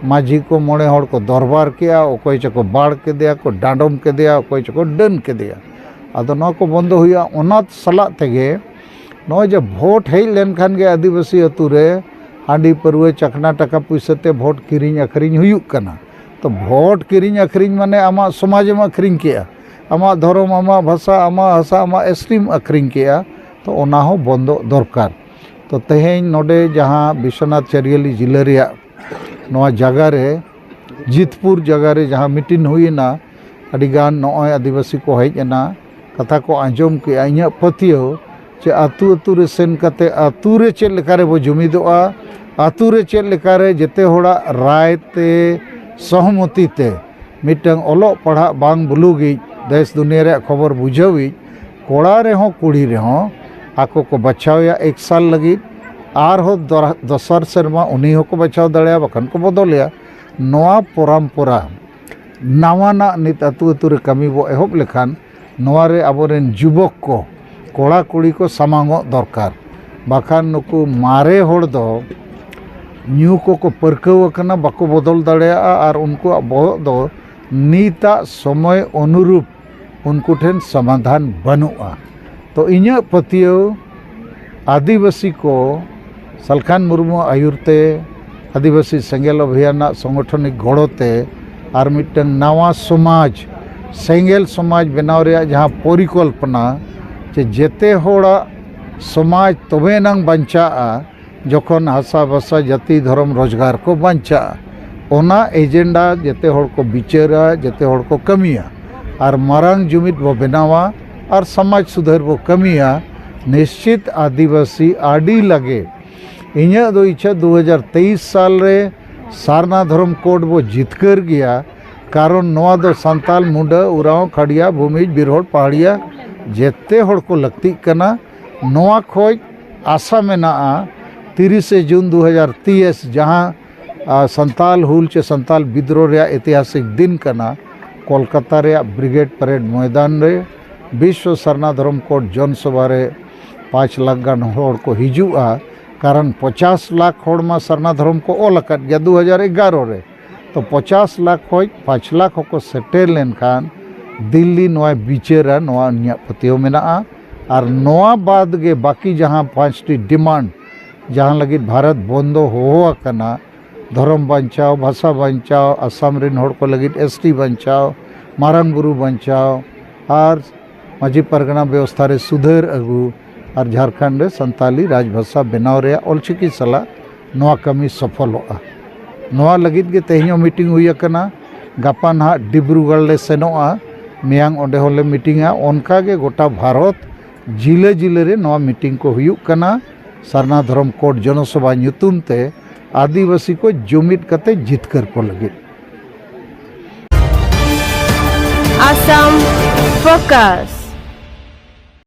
ᱢᱟᱹᱡᱷᱤ ᱠᱚ ᱢᱚᱬᱮ ᱦᱚᱲ ᱠᱚ ᱫᱚᱨᱵᱟᱨ ᱠᱮᱜᱼᱟ, ᱚᱠᱚᱭ ᱪᱚᱠᱚ ᱵᱟᱲ ᱠᱮᱫᱮᱭᱟ, ᱠᱚ ᱰᱟᱸᱰᱚᱢ ᱠᱮᱫᱮᱭᱟ, ᱚᱠᱚᱭ ᱪᱚᱠᱚ ᱰᱟᱹᱱ ᱠᱮᱫᱮᱭᱟ᱾ ᱟᱫᱚ ᱱᱚᱣᱟ ᱠᱚ ᱵᱚᱱᱫᱚ ᱦᱩᱭᱩᱜᱼᱟ᱾ ᱚᱱᱟ ᱥᱟᱞᱟᱜ ᱛᱮᱜᱮ ᱱᱚᱜᱼᱚᱭ ᱡᱮ ᱵᱷᱳᱴ ᱦᱮᱡ ᱞᱮᱱᱠᱷᱟᱱ ᱜᱮ ᱟᱹᱫᱤᱵᱟᱹᱥᱤ ᱟᱹᱛᱩ ᱨᱮ ᱦᱟᱺᱰᱤ ᱯᱟᱹᱨᱣᱟᱹ ᱪᱟᱠᱷᱱᱟ ᱴᱟᱠᱟ ᱯᱩᱭᱥᱟᱹ ᱛᱮ ᱵᱷᱳᱴ ᱠᱤᱨᱤᱧ ᱟᱹᱠᱷᱨᱤᱧ ᱦᱩᱭᱩᱜ ᱠᱟᱱᱟ᱾ ᱛᱚ ᱵᱷᱳᱴ ᱠᱤᱨᱤᱧ ᱟᱹᱠᱷᱨᱤᱧ ᱢᱟᱱᱮ ᱟᱢᱟᱜ ᱥᱚᱢᱟᱡᱽ ᱮᱢ ᱟᱹᱠᱷᱨᱤᱧ ᱠᱮᱜᱼᱟ, ᱟᱢᱟᱜ ᱫᱷᱚᱨᱚᱢ, ᱟᱢᱟᱜ ᱵᱷᱟᱥᱟ, ᱟᱢᱟᱜ ᱦᱟᱥᱟ, ᱟᱢᱟᱜ ᱮᱥᱴᱤᱢ ᱟᱹᱠᱷᱨᱤᱧ ᱠᱮᱜᱼᱟ᱾ ᱛᱚ ᱚᱱᱟ ᱦᱚᱸ ᱵᱚᱱᱫᱚᱜ ᱫᱚᱨᱠᱟᱨ᱾ ᱛᱚ ᱛᱮᱦᱮᱧ ᱱᱚᱰᱮ ᱡᱟᱦᱟᱸ ᱵᱤᱥᱥᱚᱱᱟᱛᱷ ᱪᱟᱹᱨᱤᱭᱟᱹᱞᱤ ᱡᱤᱞᱟᱹ ᱨᱮᱭᱟᱜ ᱱᱚᱣᱟ ᱡᱟᱭᱜᱟ ᱨᱮ, ᱡᱤᱛᱯᱩᱨ ᱡᱟᱭᱜᱟ ᱨᱮ ᱡᱟᱦᱟᱸ ᱢᱤᱴᱤᱝ ᱦᱩᱭᱮᱱᱟ, ᱟᱹᱰᱤᱜᱟᱱ ᱱᱚᱜᱼᱚᱭ ᱟᱹᱫᱤᱵᱟᱹᱥᱤ ᱠᱚ ᱦᱮᱡ ᱮᱱᱟ, ᱠᱟᱛᱷᱟ ᱠᱚ ᱟᱸᱡᱚᱢ ᱠᱮᱜᱼᱟ᱾ ᱤᱧᱟᱹᱜ ᱯᱟᱹᱛᱭᱟᱹᱣ ᱡᱮ ᱟᱹᱛᱩ ᱟᱹᱛᱩ ᱨᱮ ᱥᱮᱱ ᱠᱟᱛᱮ ᱟᱹᱛᱩ ᱨᱮ ᱪᱮᱫ ᱞᱮᱠᱟ ᱨᱮᱵᱚ ᱡᱩᱢᱤᱫᱚᱜᱼᱟ, ᱟᱹᱛᱩ ᱨᱮ ᱪᱮᱫ ᱞᱮᱠᱟ ᱨᱮ ᱡᱮᱛᱮ ᱦᱚᱲᱟᱜ ᱨᱟᱭ ᱛᱮ, ᱥᱚᱦᱚᱢᱚᱛᱤ ᱛᱮ ᱢᱤᱫᱴᱟᱝ ᱚᱞᱚᱜ ᱯᱟᱲᱦᱟᱜ ᱵᱟᱝ ᱵᱩᱞᱩᱜᱤᱡ ᱫᱮᱥ ᱫᱩᱱᱤᱭᱟᱹ ᱨᱮᱭᱟᱜ ᱠᱷᱚᱵᱚᱨ ᱵᱩᱡᱷᱟᱹᱣᱤᱡ ᱠᱚᱲᱟ ᱨᱮᱦᱚᱸ ᱠᱩᱲᱤ ᱨᱮᱦᱚᱸ ᱟᱠᱚ ᱠᱚ ᱵᱟᱪᱷᱟᱣᱮᱭᱟ ᱮᱠ ᱥᱟᱞ ᱞᱟᱹᱜᱤᱫ, ᱟᱨᱦᱚᱸ ᱫᱚᱨᱟ-, ᱫᱚᱥᱟᱨ ᱥᱮᱨᱢᱟ ᱩᱱᱤ ᱦᱚᱸᱠᱚ ᱵᱟᱪᱷᱟᱣ ᱫᱟᱲᱮᱭᱟᱜᱼᱟ, ᱵᱟᱠᱷᱟᱱ ᱠᱚ ᱵᱚᱫᱚᱞᱮᱭᱟ᱾ ᱱᱚᱣᱟ ᱯᱚᱨᱚᱢᱯᱚᱨᱟ ᱱᱟᱣᱟᱱᱟᱜ ᱱᱤᱛ ᱟᱹᱛᱩ ᱟᱹᱛᱩ ᱨᱮ ᱠᱟᱹᱢᱤ ᱵᱚ ᱮᱦᱚᱵ ᱞᱮᱠᱷᱟᱱ ᱱᱚᱣᱟ ᱨᱮ ᱟᱵᱚᱨᱮᱱ ᱡᱩᱵᱚᱠ ᱠᱚ, ᱠᱚᱲᱟ ᱠᱩᱲᱤ ᱠᱚ ᱥᱟᱢᱟᱝᱚᱜ ᱫᱚᱨᱠᱟᱨ᱾ ᱵᱟᱠᱷᱟᱱ ᱱᱩᱠᱩ ᱢᱟᱨᱮ ᱦᱚᱲ ᱫᱚ ᱧᱩ ᱠᱚᱠᱚ ᱯᱟᱹᱨᱠᱟᱹᱣ ᱟᱠᱟᱱᱟ, ᱵᱟᱠᱚ ᱵᱚᱫᱚᱞ ᱫᱟᱲᱮᱭᱟᱜᱼᱟ, ᱟᱨ ᱩᱱᱠᱩᱣᱟᱜ ᱵᱚᱦᱚᱜ ᱫᱚ ᱱᱤᱛᱟᱜ ᱥᱚᱢᱚᱭ ᱚᱱᱩᱨᱩᱯ ᱩᱱᱠᱩ ᱴᱷᱮᱱ ᱥᱚᱢᱟᱫᱷᱟᱱ ᱵᱟᱹᱱᱩᱜᱼᱟ᱾ ᱛᱚ ᱤᱧᱟᱹᱜ ᱯᱟᱹᱛᱭᱟᱹᱣ, ᱟᱹᱫᱤᱵᱟᱹᱥᱤ ᱠᱚ ᱥᱟᱞᱠᱷᱟᱱ ᱢᱩᱨᱢᱩ ᱟᱹᱭᱩᱨ ᱛᱮ ᱟᱹᱫᱤᱵᱟᱹᱥᱤ ᱥᱮᱸᱜᱮᱞ ᱚᱵᱷᱤᱭᱟᱱᱟᱜ ᱥᱚᱝᱜᱚᱴᱷᱚᱱᱤᱠ ᱜᱚᱲᱚ ᱛᱮ ᱟᱨ ᱢᱤᱫᱴᱟᱝ ᱱᱟᱣᱟ ᱥᱚᱢᱟᱡᱽ, ᱥᱮᱸᱜᱮᱞ ᱥᱚᱢᱟᱡᱽ ᱵᱮᱱᱟᱣ ᱨᱮᱭᱟᱜ ᱡᱟᱦᱟᱸ ᱯᱚᱨᱤᱠᱚᱞᱯᱚᱱᱟ, ᱡᱮ ᱡᱮᱛᱮ ᱦᱚᱲᱟᱜ ᱥᱚᱢᱟᱡᱽ ᱛᱚᱵᱮ ᱮᱱᱟᱝ ᱵᱟᱧᱪᱟᱜᱼᱟ, ᱡᱚᱠᱷᱚᱱ ᱦᱟᱥᱟ ᱵᱷᱟᱥᱟ, ᱡᱟᱹᱛᱤ, ᱫᱷᱚᱨᱚᱢ, ᱨᱳᱡᱽᱜᱟᱨ ᱠᱚ ᱵᱟᱧᱪᱟᱜᱼᱟ᱾ ᱚᱱᱟ ᱮᱡᱮᱱᱰᱟ ᱡᱮᱛᱮ ᱦᱚᱲ ᱠᱚ ᱵᱤᱪᱟᱹᱨᱟ, ᱡᱮᱛᱮ ᱦᱚᱲ ᱠᱚ ᱠᱟᱹᱢᱤᱭᱟ, ᱟᱨ ᱢᱟᱨᱟᱝ ᱡᱩᱢᱤᱫ ᱵᱚ ᱵᱮᱱᱟᱣᱟ ᱟᱨ ᱥᱚᱢᱟᱡᱽ ᱥᱩᱫᱷᱟᱹᱨ ᱵᱚ ᱠᱟᱹᱢᱤᱭᱟ᱾ ᱱᱤᱥᱪᱤᱛ ᱟᱹᱫᱤᱵᱟᱹᱥᱤ ᱟᱹᱰᱤ ᱞᱟᱜᱮ, ᱤᱧᱟᱹᱜ ᱫᱚ ᱤᱪᱪᱷᱟᱹ ᱫᱩ ᱦᱟᱡᱟᱨ ᱛᱮᱭᱤᱥ ᱥᱟᱞ ᱨᱮ ᱥᱟᱨᱱᱟ ᱫᱷᱚᱨᱚᱢ ᱠᱳᱰ ᱵᱚ ᱡᱤᱛᱠᱟᱹᱨ ᱜᱮᱭᱟ, ᱠᱟᱨᱚᱱ ᱱᱚᱣᱟ ᱫᱚ ᱥᱟᱱᱛᱟᱞ, ᱢᱩᱸᱰᱟᱹ, ᱩᱨᱟᱸᱣ, ᱠᱷᱟᱰᱤᱭᱟ, ᱵᱷᱩᱢᱤᱡᱽ, ᱵᱤᱨᱦᱚᱲ, ᱯᱟᱦᱟᱲᱤᱭᱟ ᱡᱮᱛᱮ ᱦᱚᱲ ᱠᱚ ᱞᱟᱹᱠᱛᱤᱜ ᱠᱟᱱᱟ᱾ ᱱᱚᱣᱟ ᱠᱷᱚᱡ ᱟᱥᱟ ᱢᱮᱱᱟᱜᱼᱟ ᱛᱤᱨᱤᱥᱮ ᱡᱩᱱ ᱫᱩ ᱦᱟᱡᱟᱨ ᱛᱮᱭᱤᱥ, ᱡᱟᱦᱟᱸ, ᱟ, ᱥᱟᱱᱛᱟᱞ ᱦᱩᱞ ᱪᱮ ᱥᱟᱱᱛᱟᱞ ᱵᱤᱫᱽᱨᱳᱦᱚ ᱨᱮᱭᱟᱜ ᱤᱛᱤᱦᱟᱥᱤᱠ ᱫᱤᱱ ᱠᱟᱱᱟ, ᱠᱳᱞᱠᱟᱛᱟ ᱨᱮᱭᱟᱜ ᱵᱨᱤᱜᱮᱰ ᱯᱟᱨᱮᱰ ᱢᱚᱭᱫᱟᱱ ᱨᱮ ᱵᱤᱥᱥᱚ ᱥᱟᱨᱱᱟ ᱫᱷᱚᱨᱚᱢ ᱠᱳᱰ ᱡᱚᱱ ᱥᱚᱵᱷᱟ ᱨᱮ ᱯᱟᱸᱪ ᱞᱟᱠᱷ ᱜᱟᱱ ᱦᱚᱲ ᱠᱚ ᱦᱤᱡᱩᱜᱼᱟ᱾ ᱠᱟᱨᱚᱱ ᱯᱚᱪᱟᱥ ᱞᱟᱠᱷ ᱦᱚᱲ ᱢᱟ ᱥᱟᱨᱱᱟ ᱫᱷᱚᱨᱚᱢ ᱠᱚ ᱚᱞ ᱟᱠᱟᱫ ᱜᱮᱭᱟ ᱫᱩ ᱦᱟᱡᱟᱨ ᱮᱜᱟᱨᱚ ᱨᱮ᱾ ᱛᱚ ᱯᱚᱪᱟᱥ ᱞᱟᱠᱷ ᱠᱷᱚᱱ ᱯᱟᱸᱪ ᱞᱟᱠᱷ ᱦᱚᱸᱠᱚ ᱥᱮᱴᱮᱨ ᱞᱮᱱᱠᱷᱟᱱ ᱫᱤᱞᱞᱤ ᱱᱚᱣᱟᱭ ᱵᱤᱪᱟᱹᱨᱟ, ᱱᱚᱣᱟ ᱤᱧᱟᱹᱜ ᱯᱟᱹᱛᱭᱟᱹᱣ ᱢᱮᱱᱟᱜᱼᱟ᱾ ᱟᱨ ᱱᱚᱣᱟ ᱵᱟᱫᱽ ᱜᱮ ᱵᱟᱹᱠᱤ ᱡᱟᱦᱟᱸ ᱯᱟᱸᱪᱴᱤ ᱰᱤᱢᱟᱱᱰ, ᱡᱟᱦᱟᱸ ᱞᱟᱹᱜᱤᱫ ᱵᱷᱟᱨᱚᱛ ᱵᱚᱱᱫᱚ ᱦᱚᱦᱚ ᱟᱠᱟᱱᱟ, ᱫᱷᱚᱨᱚᱢ ᱵᱟᱧᱪᱟᱣ, ᱵᱷᱟᱥᱟ ᱵᱟᱧᱪᱟᱣ, ᱟᱥᱟᱢ ᱨᱮᱱ ᱦᱚᱲ ᱠᱚ ᱞᱟᱹᱜᱤᱫ ᱮᱥ ᱴᱤ ᱵᱟᱧᱪᱟᱣ, ᱢᱟᱨᱟᱝ ᱵᱩᱨᱩ ᱵᱟᱧᱪᱟᱣ, ᱟᱨ ᱢᱟᱹᱡᱷᱤ ᱯᱟᱨᱜᱟᱱᱟ ᱵᱮᱵᱚᱥᱛᱷᱟ ᱨᱮ ᱥᱩᱫᱷᱟᱹᱨ ᱟᱹᱜᱩ, ᱟᱨ ᱡᱷᱟᱲᱠᱷᱚᱸᱰ ᱨᱮ ᱥᱟᱱᱛᱟᱞᱤ ᱨᱟᱡᱽ ᱵᱷᱟᱥᱟ ᱵᱮᱱᱟᱣ ᱨᱮᱭᱟᱜ ᱚᱞᱪᱤᱠᱤ ᱥᱟᱞᱟᱜ ᱱᱚᱣᱟ ᱠᱟᱹᱢᱤ ᱥᱚᱯᱷᱚᱞᱚᱜᱼᱟ᱾ ᱱᱚᱣᱟ ᱞᱟᱹᱜᱤᱫ ᱜᱮ ᱛᱮᱦᱮᱧ ᱦᱚᱸ ᱢᱤᱴᱤᱝ ᱦᱩᱭ ᱟᱠᱟᱱᱟ᱾ ᱜᱟᱯᱟ ᱱᱟᱦᱟᱜ ᱰᱤᱵᱽᱨᱩᱜᱚᱲ ᱞᱮ ᱥᱮᱱᱚᱜᱼᱟ, ᱢᱮᱭᱟᱝ ᱚᱸᱰᱮ ᱦᱚᱸᱞᱮ ᱢᱤᱴᱤᱝᱟ᱾ ᱚᱱᱠᱟ ᱜᱮ ᱜᱚᱴᱟ ᱵᱷᱟᱨᱚᱛ ᱡᱤᱞᱟᱹ ᱡᱤᱞᱟᱹ ᱨᱮ ᱱᱚᱣᱟ ᱢᱤᱴᱤᱝ ᱠᱚ ᱦᱩᱭᱩᱜ ᱠᱟᱱᱟ, ᱥᱟᱨᱱᱟ ᱫᱷᱚᱨᱚᱢ ᱠᱳᱰ ᱡᱚᱱᱚᱥᱚᱵᱷᱟ ᱧᱩᱛᱩᱢ ᱛᱮ ᱟᱹᱫᱤᱵᱟᱹᱥᱤ ᱠᱚ ᱡᱩᱢᱤᱫ ᱠᱟᱛᱮ ᱡᱤᱛᱠᱟᱹᱨ ᱠᱚ ᱞᱟᱹᱜᱤᱫ᱾ Assam Focus.